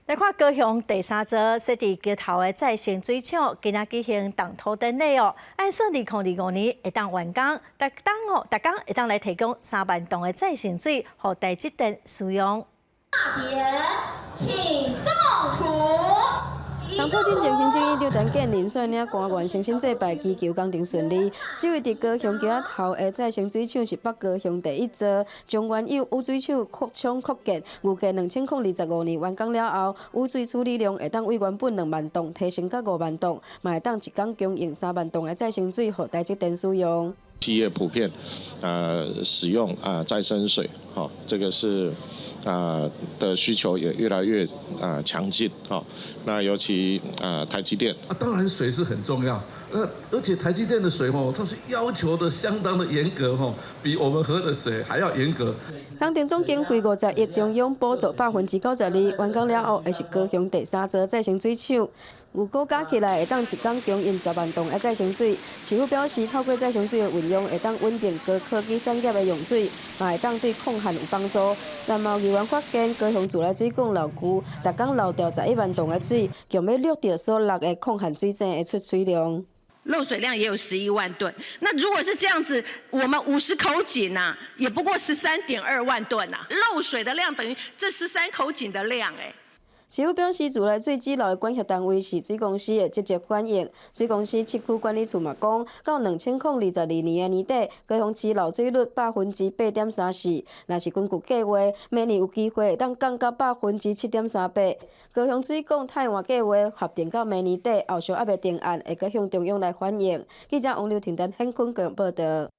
來看高雄第三座設佇橋頭的再生水廠，今仔舉行動土典禮哦。按算2025年會當完工，逐當哦，逐工會當來提供3萬噸的再生水，予台積電使用。大典，請動土。動土進前，行政院長陳建仁率領官員誠心祭拜，祈求工程順利。這位佇高雄橋仔頭的再生水廠是北高雄第一座，將原有污水廠擴充擴建，預計2025年完工了後，污水處理量會當為原本2萬噸提升到5萬噸，嘛會當一工供應3萬噸的再生水，予台積電使用。企業普遍使用再生水，吼，這個是的需求也越來越強勁，吼。那尤其台積電啊，當然水是很重要，那而且台積電的水吼，它是要求的相當的嚴格吼，比我們喝的水還要嚴格。工程總經費50億，中央補助92%，完工了後會是高雄第三座再生水廠。預估加起來會當一工供應10萬噸的再生水。市府表示，透過再生水的運用，會當穩定高科技產業的用水，嘛會當對抗旱有幫助。但嘛有議員發現，高雄自來水管漏渠，逐工漏掉11萬噸的水，強欲掠著所落的抗旱水井的出水量。漏水量也有11萬噸。那如果是這樣子，我們50口井啊，也不過13.2萬噸啊，漏水的量等於這13口井的量，欸。市府表示，自來水支流的管轄單位是水公司，會積極反映。水公司七區管理處嘛講，到2022年的年底，高雄市漏水率8.34%，若是根據計劃，明年有機會會當降到7.38%。高雄水管汰換計劃核定到明年底，後續猶未定案，會閣向中央來反映。記者王劉婷丹、顯坤高雄報道。